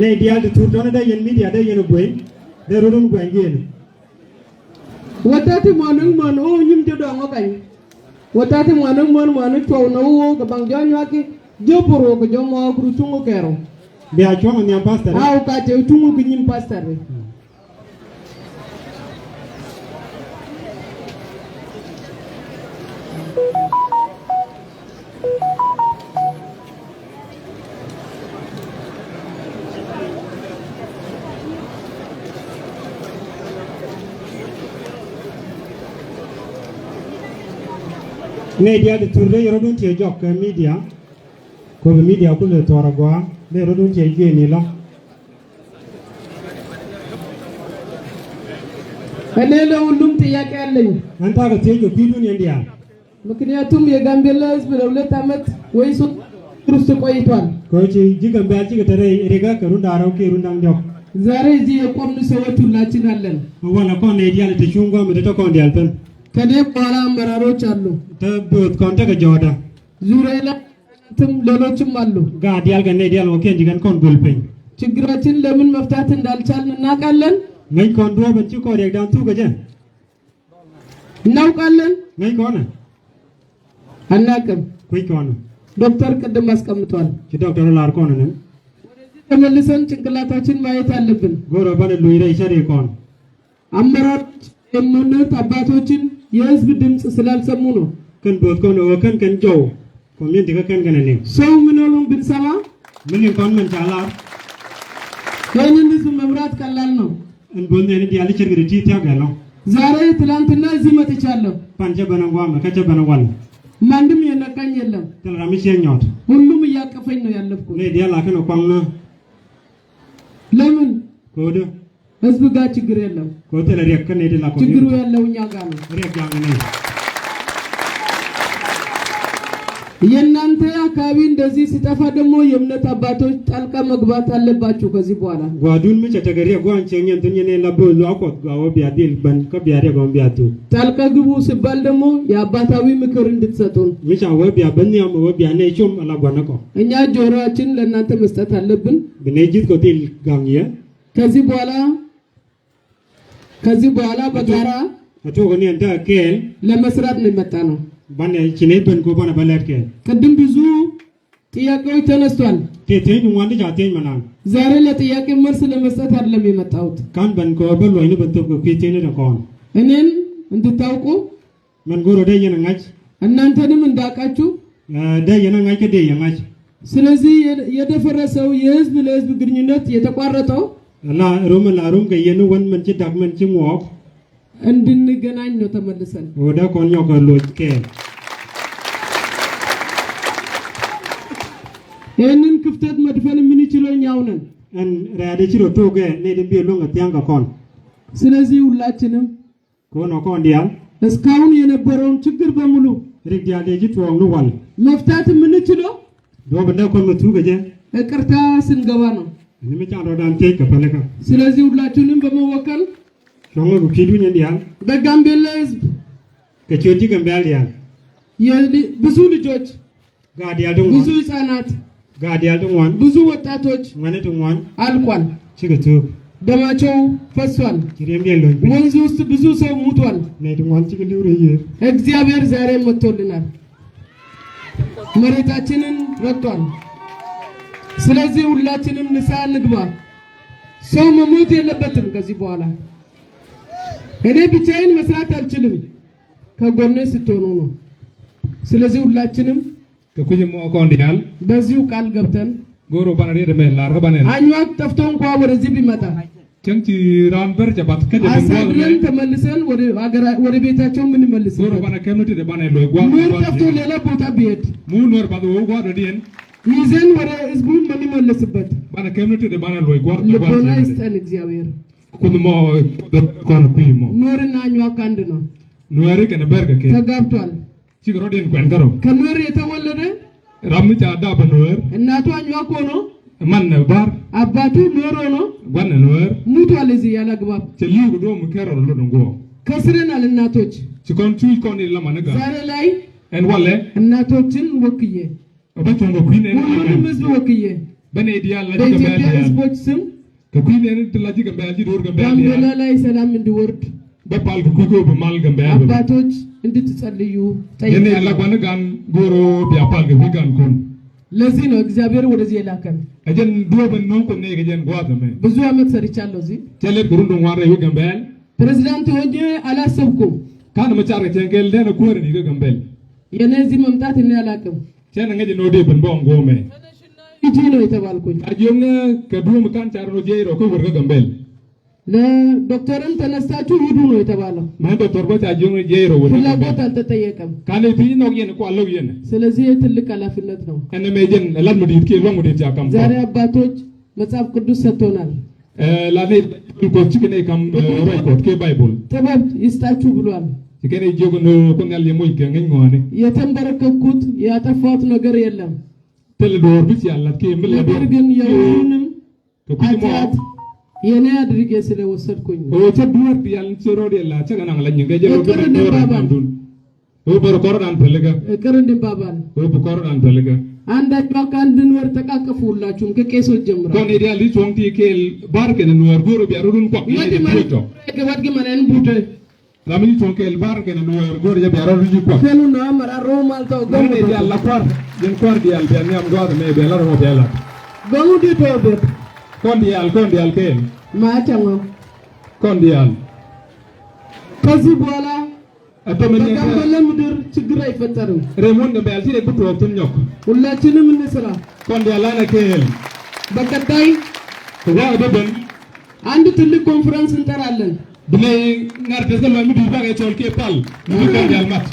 Ne dial de tur dona da yen media da yen gwen de rodon gwen yen. Watati mwanung mon o nyim jodongo kany. Watati mwanung mon mwanu chou na uo ka bang jo nywaki jo puro ko jo mo kru chungo kero. Be a chongo nyam pastor. Au ka che chungo ki nyim pastor. Ne dial de tur de rodon che jok media. Ko media ku le tora gwa de rodon che je ni lo. እኔ ለሁሉም ጥያቄ አለኝ። Anta ka te jo bidun yen dial. ምክንያቱም የጋምቤላ ሕዝብ ለሁለት ዓመት ወይ ሶስት ውስጥ ቆይቷል። Ko chi jigan be chi ka tere rega ka runda aro ke runda njok. ዛሬ እዚህ የቆምን ሰዎች ሁላችን አለን። Wala kon ne dial te chungwa me to kon dial pen. ከኔ በኋላ አመራሮች አሉ። Te bot kon te ka joda. ዙሪያ ላይ ሌሎችም አሉ። Ga dial ga ne dial o ken jigan kon gol pen. ችግራችን ለምን መፍታት እንዳልቻልን እናውቃለን Ngai kon do ban chi ko reg dan tu ka je. እናውቃለን Ngai kon na. አናውቅም። Kui kon. ዶክተር ቅድም አስቀምጧል። Chi doctor lar kon ne. ተመልሰን ጭንቅላታችን ማየት አለብን። Goro ban lu ire shari kon. አመራሮች የእምነት አባቶችን የህዝብ ድምፅ ስላልሰሙ ነው። Kan bot kon o kan kan jow. Community ka kan kan ne. ሰው ምንሉን ብንሰማ Min kon man cha lar. ይህንን ህዝብ መምራት ቀላል ነው። En bon ne dial chi gri ti ta ga lo. ዛሬ ትላንትና እዚህ መጥቻለሁ። Pan che ban wa ma ka che ban wal. ማንም የነካኝ የለም። Tel rami che nyot. ሁሉም እያቀፈኝ ነው ያለፍኩት። Ne dial la kan o kwang na. ለምን Ko de. ህዝብ ጋር ችግር የለም። Ko te la rek kan ne de la ችግሩ community. ያለው እኛ ጋር ነው። Rek yang ne. የእናንተ አካባቢ እንደዚህ ሲጠፋ ደግሞ የእምነት አባቶች ጣልቃ መግባት አለባችሁ። ከዚህ በኋላ Gwadun mi cha tagaria gwan cheng yen tun yene la bo lu akot gwa bia dil ban ka bia re gom bia tu. ጣልቃ ግቡ ሲባል ደግሞ የአባታዊ ምክር እንድትሰጡን Mi cha we bia ban yam we bia ne chum ala gwan ko. እኛ ጆሮአችን ለእናንተ መስጠት አለብን። Bne jit ko dil gang ye. ከዚህ በኋላ ከዚህ በኋላ በጋራ Ato ko ni anta kel ለመስራት ነው የመጣ ነው። ban ne chine ben ko bana balet kel. ቅድም ብዙ ጥያቄዎች ተነስቷል። Te te ni wan ja te manan. ዛሬ ለጥያቄ መልስ ለመስጠት አይደለም የመጣሁት። Kan ban ko ba lo ni ban to ko ki te ni da kon. እኔን እንድታውቁ Man goro de yen ngach. እናንተንም እንዳውቃችሁ። De yen ngach ke de yen ngach. ስለዚህ የደፈረሰው የህዝብ ለህዝብ ግንኙነት የተቋረጠው La rum la rum ke yen wan man chi dak man chi ngok. እንድንገናኝ ነው ተመልሰን። O da kon yo ko lo kel. ይህንን ክፍተት መድፈን የምንችለው እኛው ነን። En ra de chi ro to ke ne de bi lo ngat yang ka kon. ስለዚህ ሁላችንም Ko no kon dial. እስካሁን የነበረውን ችግር በሙሉ Rik dial de ji tuong nu wal. መፍታት የምንችለው Do ban da kon mu tu ke je. ይቅርታ ስንገባ ነው። Ni mi cha ro dan te ka pale ka. ስለዚህ ሁላችሁንም በመወከል Chong ko ki du nyen dial. በጋምቤላ ህዝብ Ke chon ji gam bel dial. ብዙ ልጆች፣ Ga dial dung ብዙ wan. ህፃናት፣ Ga dial dung wan. ብዙ ወጣቶች Wane dung wan. አልቋል። Chi ka tu. ደማቸው ፈሷል። Chi rem dial loñ. ወንዝ ውስጥ ብዙ ሰው ሙቷል። Ne dung wan chi ka liu re ye. እግዚአብሔር ዛሬ መጥቶልናል። መሬታችንን ረግጧል። ስለዚህ ሁላችንም ንስሐ እንግባ። ሰው መሞት የለበትም ከዚህ በኋላ። እኔ ብቻዬን መስራት አልችልም፣ ከጎኔ ስትሆኑ ነው። ስለዚህ ሁላችንም Ke kuji mo kon dial በዚሁ ቃል ገብተን goro bana re me lar ka bana አኟክ ጠፍቶ እንኳ ወደዚህ ቢመጣ chang chi ran ber ja bat ke de አሳድረን ተመልሰን ወደ ቤታቸው goro የምንመልስበት bana kemti de bana lo gwa ኑር ጠፍቶ ሌላ ቦታ ቢሄድ mu nor ba do gwa do dien ይዘን ወደ ህዝቡ የምንመለስበት bana kemti de bana lo gwa ልቦና ይስጠን እግዚአብሔር። kun mo kon kuji mo ኑርና አኟክ አንድ ነው፣ nueri ke ne ber ke ተጋብቷል። chi ro dien kwen karo ከኑር የተወለደ ram cha da ba nuer እናቱ አኟክ ሆኖ man ne bar አባቱ ኑር ሆኖ gwan ne nuer ሙቷል። እዚህ ያለ አግባብ che liu do mu kero lo do go ከስረናል። እናቶች chi kon chu kon ni la managa ዛሬ ላይ en wale እናቶችን ወክዬ oba chongo kuin en ሁሉንም ህዝብ ወክዬ በኔ ዲያል ላጂ በኢትዮጵያ ገምበል ዲያል ሕዝቦች ስም ከኩይ ne ላጂ ገምበል ጂ ዶር ገምበል ጋምቤላ ዲያል ላይ ሰላም እንዲወርድ በፓል ከኩይ ጎ በማል ገምበል አባቶች እንድትጸልዩ የኔ ጠይቃለሁ። ላጓን ጋን ጎሮ ቢያፓል ከኩይ ጋን ኮን ለዚህ ነው እግዚአብሔር ወደዚህ የላከን። አጀን ዶ በኖን ኮኔ ገጀን ጓተመ ብዙ ዓመት ሰርቻለሁ እዚህ። ቸለ ጉሩንዶ ዋረ ይገ ገምበል ፕሬዝዳንት ሆኜ አላሰብኩም። ካን መጫረ ቸንገል ደነ ኩወርን ይገ ገምበል የኔ እዚህ መምጣት እኔ አላቅም። ቸን እንገ ኖዴ በንቦ አንጎመ ሂጂ ነው የተባልኩኝ። አጆምነ ከዱም ካን ቻርኖ ጄሮ ኩወር ገምበል ለዶክተርም ተነስታችሁ ሂዱ ነው የተባለው። ማን ዶክተር ቦት አጆምነ ጄሮ ወር ፍላጎት አልተጠየቀም። ካለ ትይ ነው የነ ቋለው የነ ስለዚህ ይህ ትልቅ ኃላፊነት ነው። እነ ሜጀን ላል ሙዲት ኬ ሎንግ ሙዲት ያካም ዛሬ አባቶች መጽሐፍ ቅዱስ ሰጥቶናል። ላኔ ኮች ከኔ ከም ሮይ ኮት ኬ ባይብል ጥበብ ይስጣችሁ ብሏል። ከኔ ጆጎ ኖ ኮኛል የሞይ ከንገኝ ሆነ የተንበረከኩት ያጠፋሁት ነገር የለም። ተል ዶር ብቻ ያላት ኬ ምን ነገር ግን የሁሉንም ከኩይ ሞ ኃጢአት የኔ አድርጌ ስለወሰድኩኝ o cha duwar yal chero de la cha ganang la nyinga jero ይቅር ko እንባባል። dun o bar kor dan pelega ይቅር እንባባል። o bu kor dan pelega አንዳችሁ ከአንድን ወር ተቃቀፉ። ሁላችሁም ከቄሶች ጀምራ kon ideal li chong ti kel bar ke nuer goro bi arudun ko ወዲ ni ማለት to ወዲ ማንን ቡደ la mi chong kel bar ke nuer goro ja bi arudun ko ከሉና መራሮ ማልታው kon ideal la kwar yen kwar dial bi am go me be la ro bi la ገሙ ዲቶ ቤት kon dial kel ማቻው kon dial ከዚህ በኋላ ato men በጋምቤላ ምድር ችግር አይፈጠርም። remon de be al ti de buto tum nyok ሁላችንም እንስራ። kon dial ana kel በቀጣይ ko wa do ben አንድ ትልቅ ኮንፈረንስ እንጠራለን። bile ngar te sel mi du ba ke chol ke pal mi kon dial mat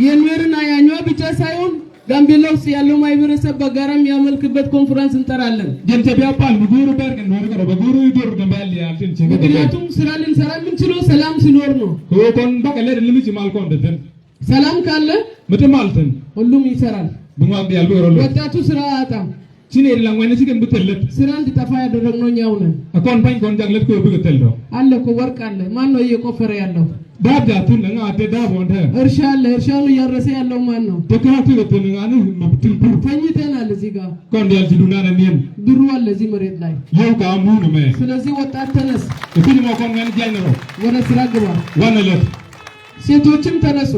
የኑዌርና ያኛዋ ብቻ ሳይሆን ጋምቤላ ውስጥ ያለው ማህበረሰብ በጋራ የሚያመልክበት ኮንፈረንስ እንጠራለን። ጀንተ ቢያ ፓል ጉሩ በር ከ ኖር ከ ጉሩ ዶር ገምበል ያል tin chinga ምክንያቱም ስራ ልንሰራ የምንችለው ሰላም ሲኖር ነው። ko kon ba ka le limi ci mal kon den ሰላም ካለ mete malten ሁሉም ይሰራል። bunga dial bu rolo ወጣቱ ስራ አያጣም። chine la ngene ci ken butellet ስራ እንዲጠፋ ያደረግነው እኛው ነን። akon bañ kon jaglet ko bu tel do አለ እኮ ወርቅ አለ። ማን ነው እየቆፈረ ያለው? dab ja tun nga te dab on te እርሻ አለ። እርሻውን እያረሰ ያለው ማን ነው? te ka tu te nga ni mabtul pur ተኝተናል። እዚህ ጋር kon dial ci duna na nien ብሩ አለ እዚህ መሬት ላይ። yow ka mu no me ስለዚህ ወጣት ተነስ፣ e fi mo kon ngene jall ro ወደ ስራ ግባ። wana let ሴቶችም ተነሱ፣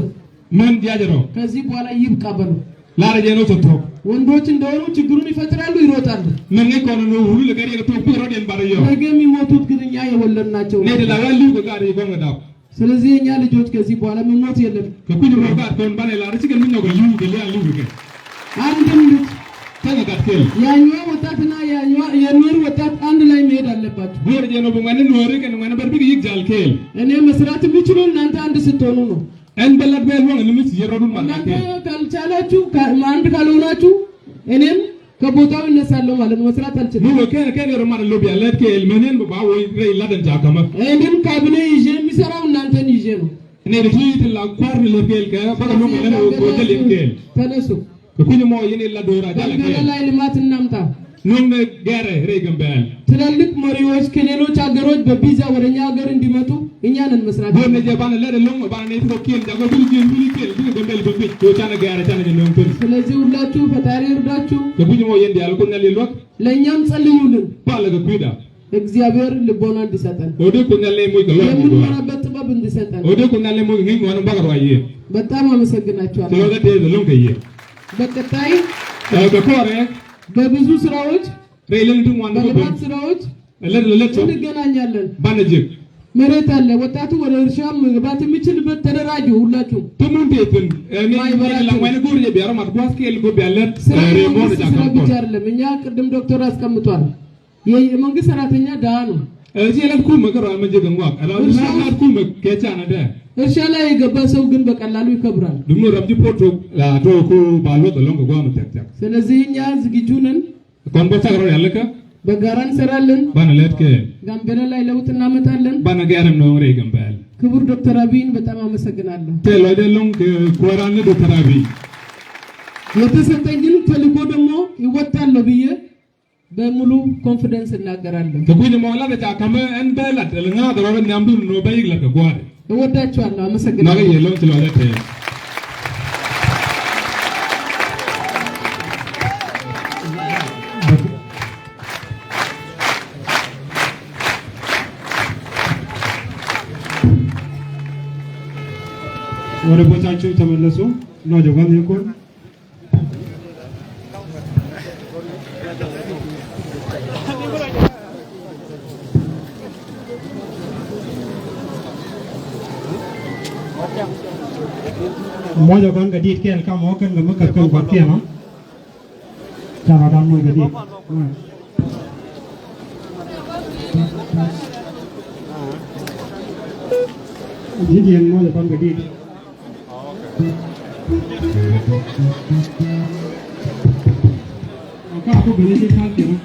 men diajero ከዚህ በኋላ ይብቃ በሉ። la re jeno to to ወንዶች እንደሆኑ ችግሩን ይፈጥራሉ፣ ይሮጣሉ። men ngi kon no wulu le gari to pu ro den bar yo ነገ የሚሞቱት ግን እኛ የወለድናቸው ne de la ናቸው። wali ko gari ko nga dab ስለዚህ የእኛ ልጆች ከዚህ በኋላ የሚሞት የለም። ko ku mo ga kon bane la re ci ken mi nyogo yu de le alu ke አንድም ልጅ tanga gat kel ያኛዋ ወጣትና ያኛዋ የኑዌር ወጣት አንድ ላይ መሄድ አለባቸው። góor jeno bu ngene no re ken ngene bar bi yik jal kel እኔ መስራት የሚችሉ እናንተ አንድ ስትሆኑ ነው። en belat bel wong ni mi ci rodun man እናንተ kel ካልቻላችሁ አንድ ካልሆናችሁ እኔም ከቦታው እነሳለሁ ማለት ነው። መስራት አልችልም። nu ken ken ro man lo bi alet kel menen ba wo re la den jakama እኔም ካቢኔ ይዤ የሚሰራው እናንተን ይዤ ነው። ne de ti la kwar le kel ke ba lo ngene ko tel kel ተነሱ፣ ko ku mo yene la dora jal ጋምቤላ kel ላይ ልማት እናምጣ። non ne gere re gambel ትላልቅ መሪዎች ከሌሎች ሀገሮች በቪዛ ወደ እኛ ሀገር እንዲመጡ እኛንን መስራት góor ne je bana le de long bana ne ko kel jago bil jin bil kel bi gambel bi bi to chana gere chana je non tel ስለዚህ ሁላችሁ ፈጣሪ ይርዳችሁ፣ ko ku mo yende al ko nyali lok ለእኛም ጸልዩልን፣ bala ko kuida እግዚአብሔር ልቦና እንዲሰጠን ode ko nyale moy ko lo የምንመራበት ጥበብ እንዲሰጠን። ode ko nyale moy ngi ngona bakar waye በጣም አመሰግናችኋለሁ። to ga te long ke ye በቀጣይ ko kore በብዙ ስራዎች re len dum wan ko በልማት ስራዎች le le to እንገናኛለን። bana jik መሬት አለ። ወጣቱ ወደ እርሻ መግባት የሚችልበት ተደራጁ። ሁላችሁም tumun tetin ne la ngene góor je bi aromat gwas kel go bi alet ስራ re mo የመንግስት ja ስራ kam ብቻ kon አይደለም። እኛ ቅድም ዶክተር አስቀምጧል። የመንግስት ሰራተኛ ድሃ ነው። si len ku ma karo ma jik ngwa ala la ku ma ke chana de እርሻ ላይ የገባ ሰው ግን በቀላሉ ይከብራል። dum no rabji poto la to ko ba lo to longo gwa ma tek tek ስለዚህ እኛ ዝግጁ ነን። kon bo sagro yalla ka በጋራ እንሰራለን። bana let ke ጋምቤላ ላይ ለውጥ እናመጣለን። bana gerem no re gambel ክቡር ዶክተር አብይን በጣም አመሰግናለሁ። te lo de long ke koran ne doctor abi የተሰጠኝን ተልዕኮ ደግሞ ይወጣለሁ ብዬ በሙሉ ኮንፊደንስ እናገራለሁ። ko kuñ mo la de ta kam en belat el nga do ro nyam dum no bayig la ko gwa እወዳችኋለሁ። na አመሰግናለሁ። ga ye long te lo de te ወደ ቦታችሁ ተመለሱ። ሎጆ ይኩን mojo kon ga dit kel kam o kan ga makar kan ko tieno chara dan mo ga dit Gideon mojo kon ga dit ka ko bene ti sal tieno.